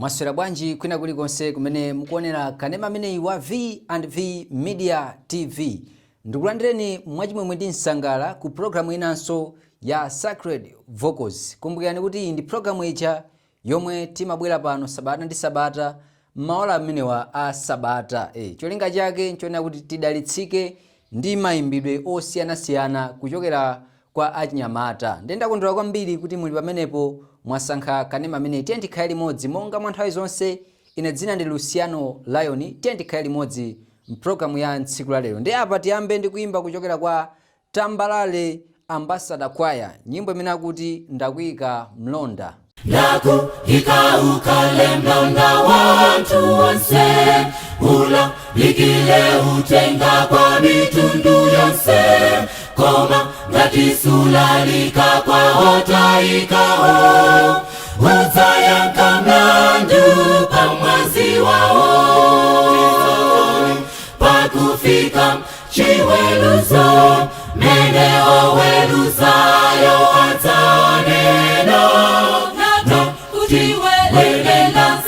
Mwaswera bwanji kwina kulikonse kumene mukuonera kanema ameneyi wa V and V Media TV? Ndikulandireni mwachimwemwe ndi msangala ku programu inanso ya Sacred Vocals. Kumbukirani kuti iyi ndi programu ija yomwe timabwera pano sabata ndi sabata m'maola amenewa a sabata. Cholinga chake nchonena kuti tidalitsike ndi mayimbidwe osiyanasiyana kuchokera kwa achinyamata. Ndiye ndakondwera kwambiri kuti muli pamenepo, mwasankha kanema ameneyi. Tiye tikhale limodzi monga mwa nthawi zonse. Ine dzina ndi Luciano Lion. Tiye tikhale limodzi mpulogalamu ya tsiku la lero. Ndi apa tiyambe ndi kuyimba kuchokera kwa Tambalale Ambassador Choir, nyimbo imene akuti "Ndakuyika Mlonda". Ndakuyika ukhale mlonda wa anthu onse, ulalikile utenga kwa mitundu yonse. Koma ngati sulalika kwa otayikawo, udzayankha mlandu pa mwazi wawo. Pakufika chiweruzo, mene oweruzayo adzanena kuti werenga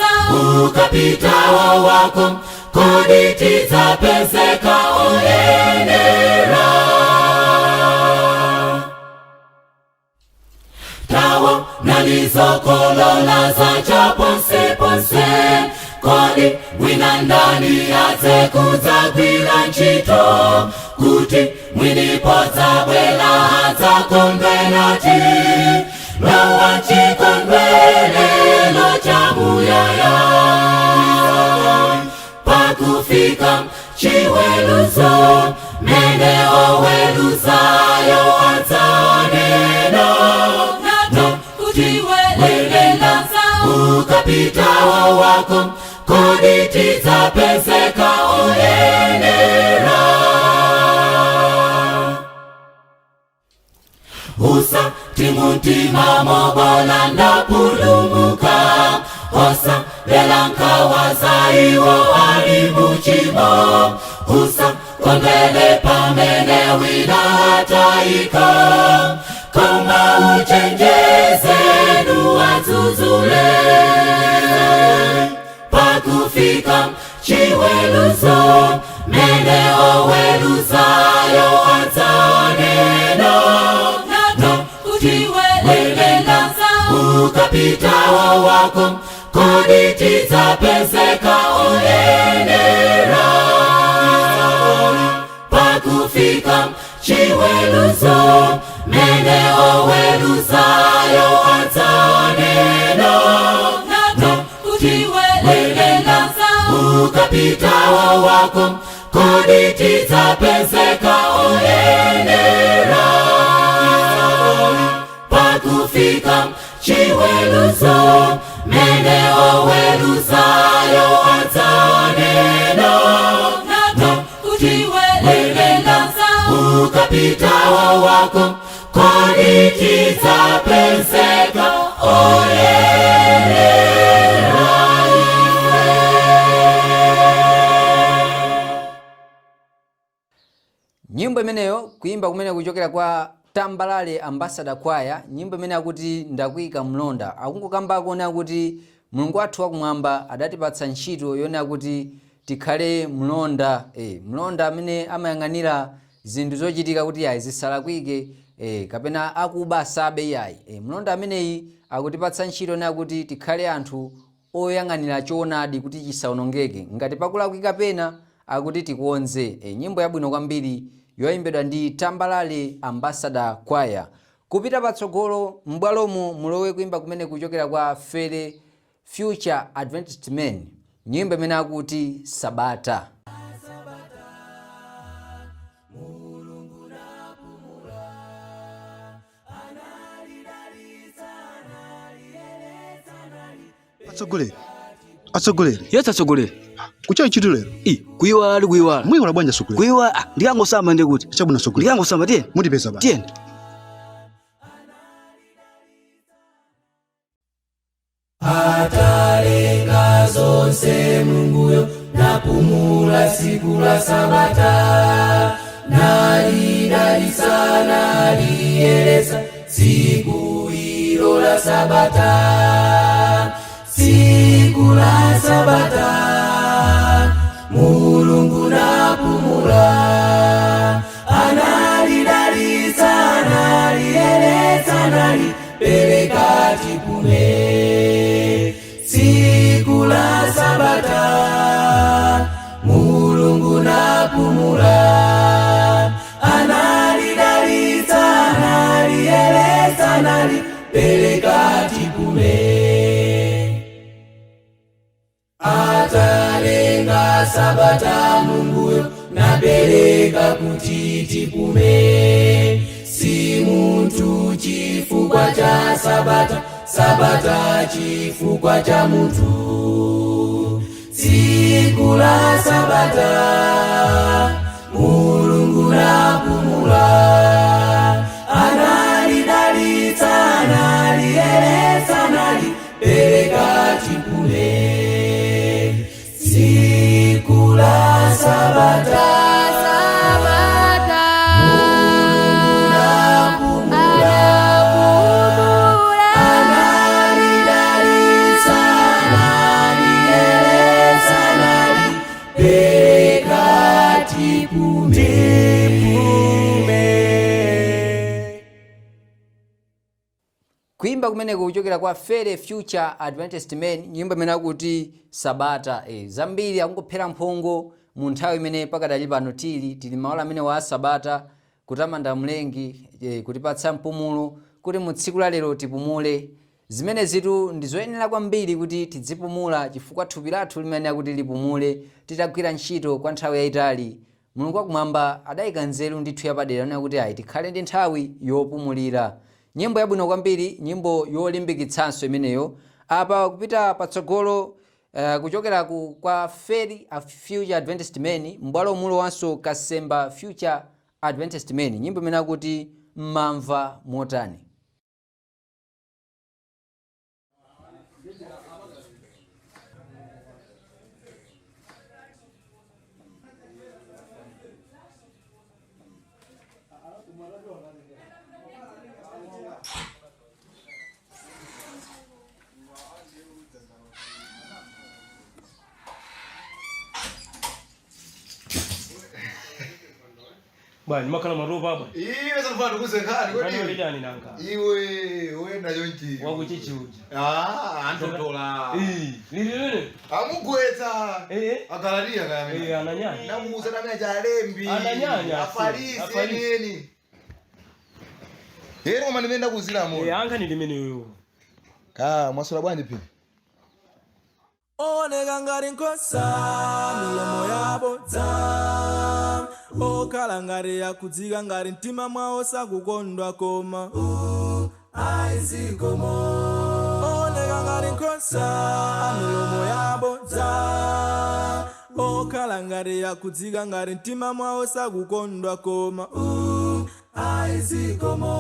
ukapitawo wako, kodi tidzapezeka oyenera? Taonani zokolola zacha ponse ponse, kodi wina ndani adze kudzagwira ntchito, kuti mwini podzabwera adzakondwera? Lowa chikondwerero chamuyaya. Pakufika chiweruzo, mene oweruzayo adzanena kuti werenga ukapitawo wako, kodi tidzapezeka oyenera? Usati mumtima, "Bola ndapulumuka." Osadera nkhawa za iwo ali muchimo. Usakondwele pamene wina atayika, koma uchenjeze nuwadzudzule. Pakufika chiweruzo, mene oweruzayo adzanena kuti werenga ukapitawo wako, kodi tidzapezeka oyenera? Pakufika chiweruzo, mene oweruzayo adzanena kuti werenga ukapitawo wako, kodi tidzapezeka oyenera? Pakufika chiweruzo, mene oweruzayo adzanena kuti werenga ukapitawo wako, kodi tidzapezeka oyenera? Nyimbo imeneyo, kuimba kumene kuchokera kwa Tambalale Ambassador Choir, nyimbo imene akuti "Ndakuyika Mlonda". Akungokambako onena kuti Mulungu wathu wakumwamba adatipatsa ntchito yonena kuti tikhale mlonda, mlonda amene amayang'anira zinthu zochitika kuti yayi zisalakwike, kapena akuba asabe yayi. Mlonda ameneyi akutipatsa ntchito yonena kuti tikhale anthu oyang'anira choonadi kuti chisawonongeke. Ngati pakulakwika pena, akuti tikonze. Nyimbo yabwino kwambiri yoyimbidwa ndi Tambalale Ambassador Choir. Kupita patsogolo m'bwalomo mulowe kuimba kumene kuchokera kwa Fere Future Adventist Men, nyimbo imene akuti "Sabata". Mulungu napumula, analidalitsa, analiyeretsa, anali Atsogoleri, atsogoleri! Yes, atsogoleri. Kuchayi chitu lero? I kuiwala ali kuiwala. Muyiwala bwanji, atsogoleri? Kuiwala, ah, ndikangosamba ndi kuti. Chabwino, atsogoleri. Ndikangosamba, tiye. Mundipeza basi. Tiyeni. Atalenga zonse Mulunguyo, napumula siku la sabata, nalidalitsa, naliyeretsa siku ilo la sabata, siku. Sabata Mulungu napumula, analidalitsa, analiyeretsa, nalipereka tipume. Tsiku la Sabata Mulungu napumula, analidalitsa, analiyeretsa, nalipereka tipume. Atalenga Sabata Munguyo napereka kuti tipume, si munthu chifukwa cha Sabata, Sabata chifukwa cha munthu. Tsiku la Sabata Mulungu napumula, analidalitsa, analiyeretsa, nalipereka tipume. Tsiku la Sabata Sabata napumula, analidalitsa, analiyeretsa, nalipereka tipume. Kuimba kumeneko kuchokera kwa Fere Future Adventist Men, nyimbo imene akuti Sabata. Zambiri akungophera mphongo mu nthawi imene pakadali pano tili maola amene wa Sabata, kutamanda Mlengi, kutipatsa mpumulo kuti mu tsiku la lero tipumule. Zimene zitu ndi zoyenera kwambiri kuti tidzipumula, chifukwa thupi lathu limayenera kuti lipumule titagwira ntchito kwa nthawi yayitali. Mulungu wakumwamba adayika nzeru ndithu yapadera yonena kuti ayi, tikhale ndi nthawi yopumulira. Nyimbo yabwino kwambiri, nyimbo yolimbikitsanso imeneyo. Apa kupita patsogolo, kuchokera kwa Feri a Future Adventist Men, m'bwalo mulowanso Kasemba Future Adventist Men, nyimbo imene akuti Mmamva Motani. Bwana, makhala matopa bwana. Iwe sanofana ndikuze nkhani. Kani Kodi chani nanga? Iwe uyenda chonchi? Wakuchichi uja. Ah, antotola. Eh, lili lili. Amugwetsa. Eh. Agalatiya kaya. Eh, ananyanya. Namuuza namene chalembi. Ananyanya, Afarisi. Afarisi. Enieni. Yero koma ndimene ndakuzira mo. Eh, ankhani limeneyo. Ka mwasula bwanji phi? Oneka ngati nkhosa, milomo yabodza, okhala ngati yakudzika, ngati mtima mwawo sakukondwa, koma aizikomo. Oneka ngati nkhosa, milomo yabodza, okhala ngati yakudzika, ngati mtima mwawo sakukondwa, koma aizikomo.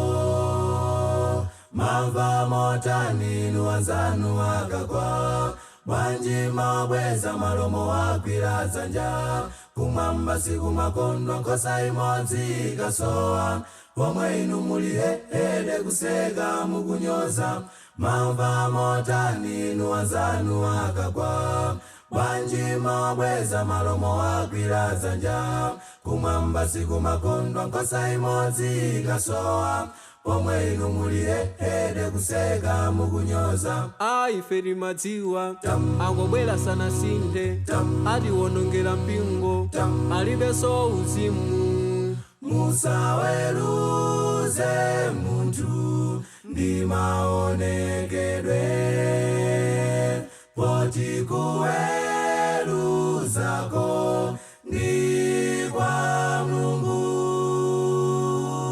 Mamva motani inu anzanu akagwa? Bwanji mabweza malomo agwira dzanja? Kumwamba sikumakondwa nkhosa imodzi ikasowa, pomwe inu muli hehede kuseka mukunyoza. Mamva motani inu anzanu akagwa? Bwanji mabweza malomo agwira dzanja? Kumwamba sikumakondwa nkhosa imodzi ikasowa, pomwe inu muli hehede kuseka mukunyoza. Aife timadziwa angobwera sanasinthe, atiwonongera mpingo, alibenso uzimu. Musaweruze munthu ndi maonekedwe, poti kuweruzako ndi kwa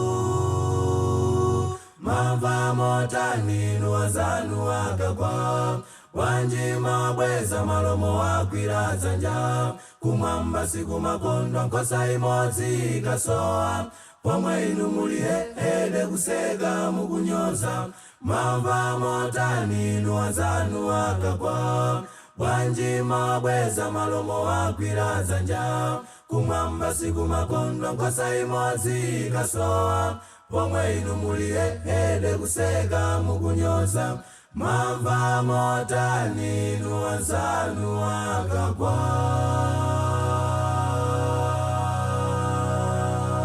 Mulungu. Mamva motani inu anzanu akagwa? Bwanji mabweza malomo agwira dzanja? Kumwamba sikumakondwa nkhosa imodzi ikasowa, pomwe inu muli hehede kuseka mukunyoza. Mamva motani inu anzanu akagwa? Bwanji mabweza malomo agwira dzanja? Kumwamba sikumakondwa nkhosa imodzi ikasowa, pomwe inu muli hehede kuseka mukunyoza. Mwamva motani nuwanzanu akagwa.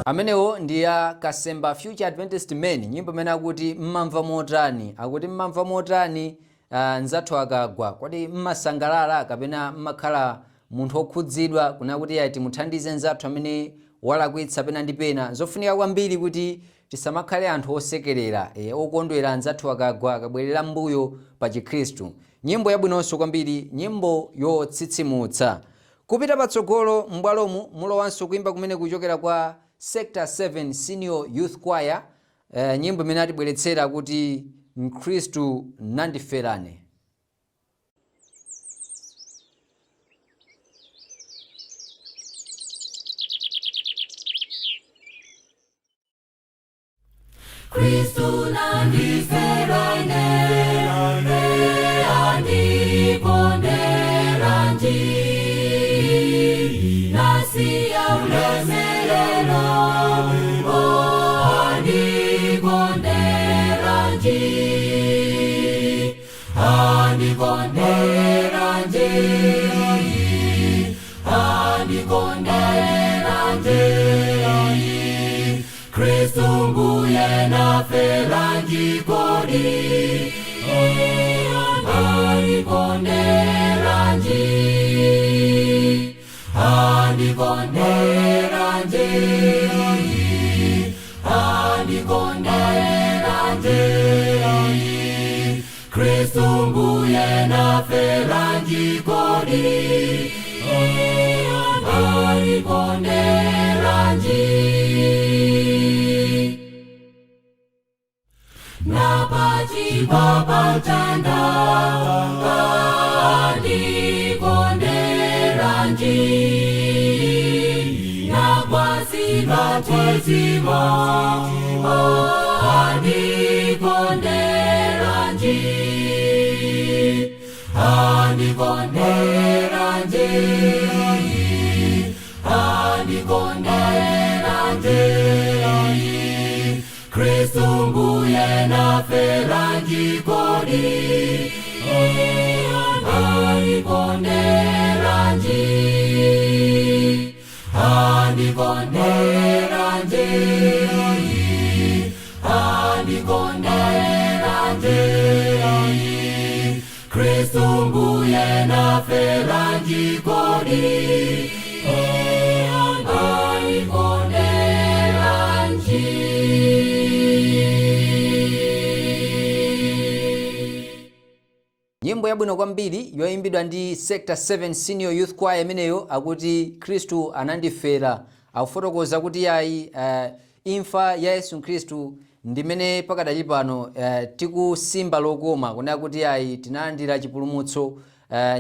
Amenewo ndi ya Kasemba Future Adventist Men, nyimbo imene akuti mmamva motani. Akuti mmamva motani nzathu akagwa? Kodi mmasangalala kapena mmakhala munthu okhudzidwa kuna kuti ayi, timuthandize nzathu amene walakwitsa pena ndi pena? Zofunika kwambiri kuti tisamakhale anthu osekerera, okondwera anzathu akagwa, akabwerera mbuyo pa Chikhristu. Nyimbo yabwinonso kwambiri, nyimbo yotsitsimutsa. Kupita patsogolo m'bwalomu mulowanso kuimba kumene kuchokera kwa Sector 7 Senior Youth Choir, nyimbo imene atibweretsera kuti Mkhristu Nandiferane. Kristu nandiferane, andikonderanji, nasiya ulemerero, andikonderanji, andikonderanji, andikonderanji, Kristu mbuye naferanji kodi, andikonderanji, andikonderanji, andikonderanji, Kristu mbuye naferanji kodi, andikonderanji. Napachikwa pamtanda andikonderanji, nakwazidwa tizimo, andikonderanji, andikonderanji, andikonderanji, Kristu mbuye naferanji kodi, andikonderanji, andikonderanji, andikonderanji, Kristu mbuye naferanji kodi, andikonderanji. Nyimbo yabwino kwambiri yoyimbidwa ndi Sector 7 Senior Youth Choir imeneyo, akuti Khristu anandifera. Akufotokoza kuti yayi, imfa ya Yesu Khristu ndimene pakadali pano tikusimba lokoma kunena kuti yayi, tinalandira chipulumutso.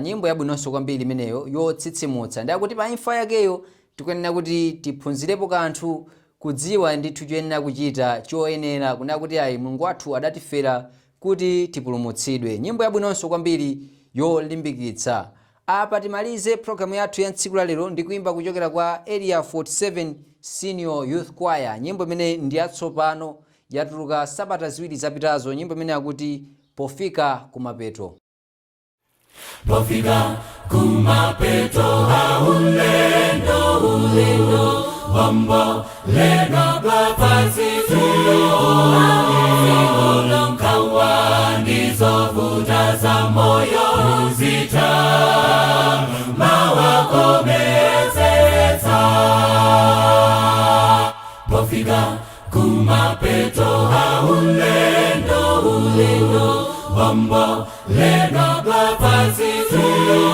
Nyimbo yabwinonso kwambiri imeneyo yotsitsimutsa, ndi akuti pa imfa yakeyo tikuyenera kuti tiphunzirepo kanthu, kudziwa ndithu choyenera kuchita choyenera, kunena kuti ayi, Mulungu wathu adatifera kuti tipulumutsidwe. Nyimbo yabwinonso kwambiri yolimbikitsa. Apa timalize programu yathu ya tsiku la lero ndi kuimba kuchokera kwa Area 47 Senior Youth Choir, nyimbo imene ndi yatsopano, yatuluka sabata 2 zapitazo, nyimbo imene akuti Pofika Kumapeto. Pofika kumapeto aulendo, ulendo wombo ledwa bwapasi tulo nkawa ndizovuta za moyo uzita mawakomezetsa. Pofika kumapeto aulendo, ulendo wombo ledwa bwapasi tulo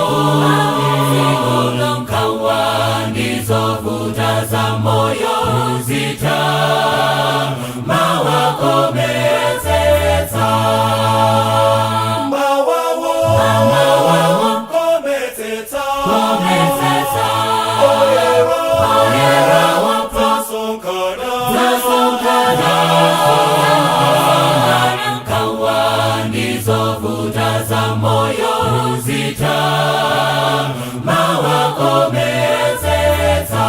nkawa ndizovuta za moyo uzita mawakomezetsa. Mawawo kometsetsa, Kometsetsa. Oyera tasonkana, Nkawa ndizovuta za moyo uzita mawakomezetsa.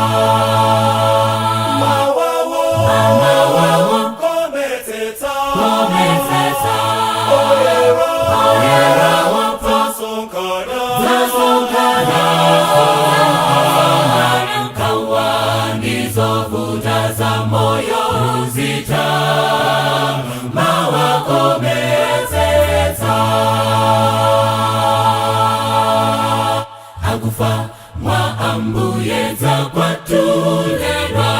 Mawawo. za moyo zita mawakometsetsa akufa mwa ambuye dzakwatulidwa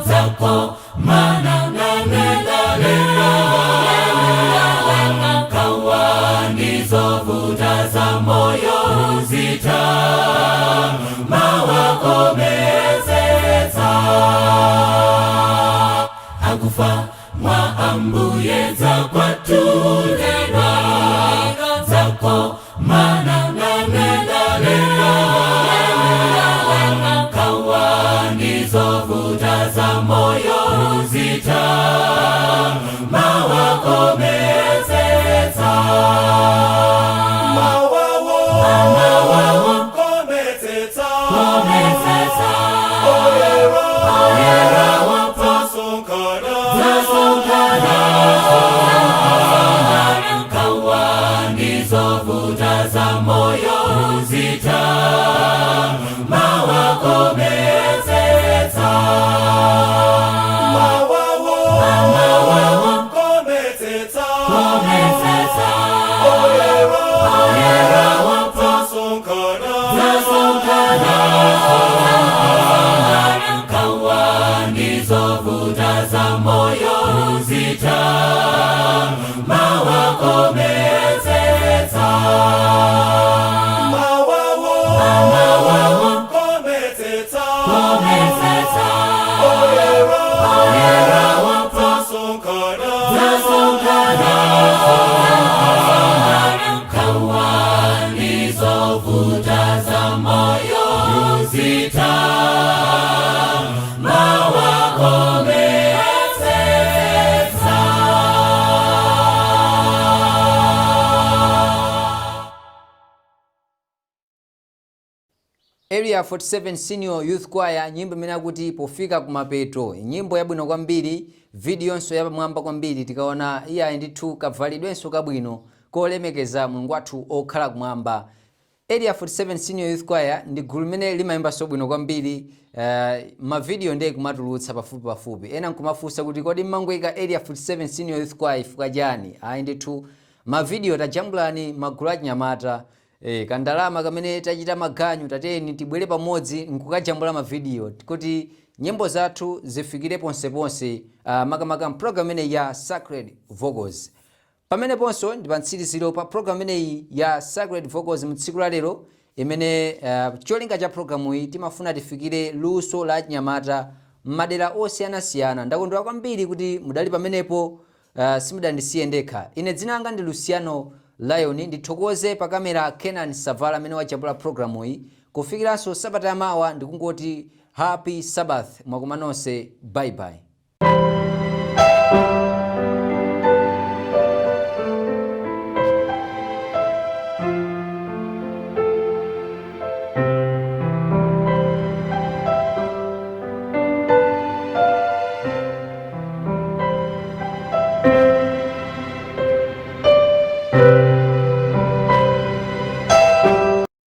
dzako mana kawa ndizovuta za moyo zita mawakometsetsa akufa mwa ambuye dzakwatulidwa dzako mana kawa ndizovuta za moyo zita mawakometsetsa Kometsetsa. kometsetsa Oyera. oyera Tasonkhana. kawa ndizovuta za moyo zita mawakometsetsa Mawawo. Kometsetsa. kometsetsa Oyera. oyera Tasonkhana. kawa ndizovuta za moyo zita mawakometsetsa Mawawo. Kometsetsa. kometsetsa Oyera. oyera Tasonkhana. kawa ndizovuta za moyo zita mawakometsetsa Area 47 Senior Youth Choir, nyimbo imene akuti "Pofika Kumapeto", nyimbo yabwino kwambiri, videonso yapamwamba kwambiri. Tikaona iyayi ndithu kavalidwenso kabwino kolemekeza Mulungu wathu okhala kumwamba. Area 47 Senior Youth Choir ndi gulu limene limayimbanso bwino kwambiri. Mavidiyo ndiye kumatulutsa pafupi pafupi. Ena nkumafunsa kuti kodi mmangoyika Area 47 Senior Youth Choir ifika chani? Ayi ndithu, mavidiyo tajambulani magulu achinyamata. Kandalama kamene tachita maganyu, tateni tibwere pamodzi nkukajambula mavidiyo kuti nyimbo zathu zifikire ponseponse, makamaka mpulogalamu imeneyi ya Sacred Vocals. Pameneponso ndi pa mtsiriziro pa programu imeneyi ya Sacred Vocals mtsiku la lero, imene cholinga cha programu iyi timafuna tifikire luso la achinyamata m'madera osiyanasiyana. Ndakondwera kwambiri kuti mudali pamenepo, simudandisiye ndekha. Ine dzina langa ndi Luciano Lion. Ndithokoze pa kamera Kenan Savala amene wajambula programu iyi. Kufikiranso sabata yamawa, ndikungoti happy Sabbath, mwakoma nonse, bye bye.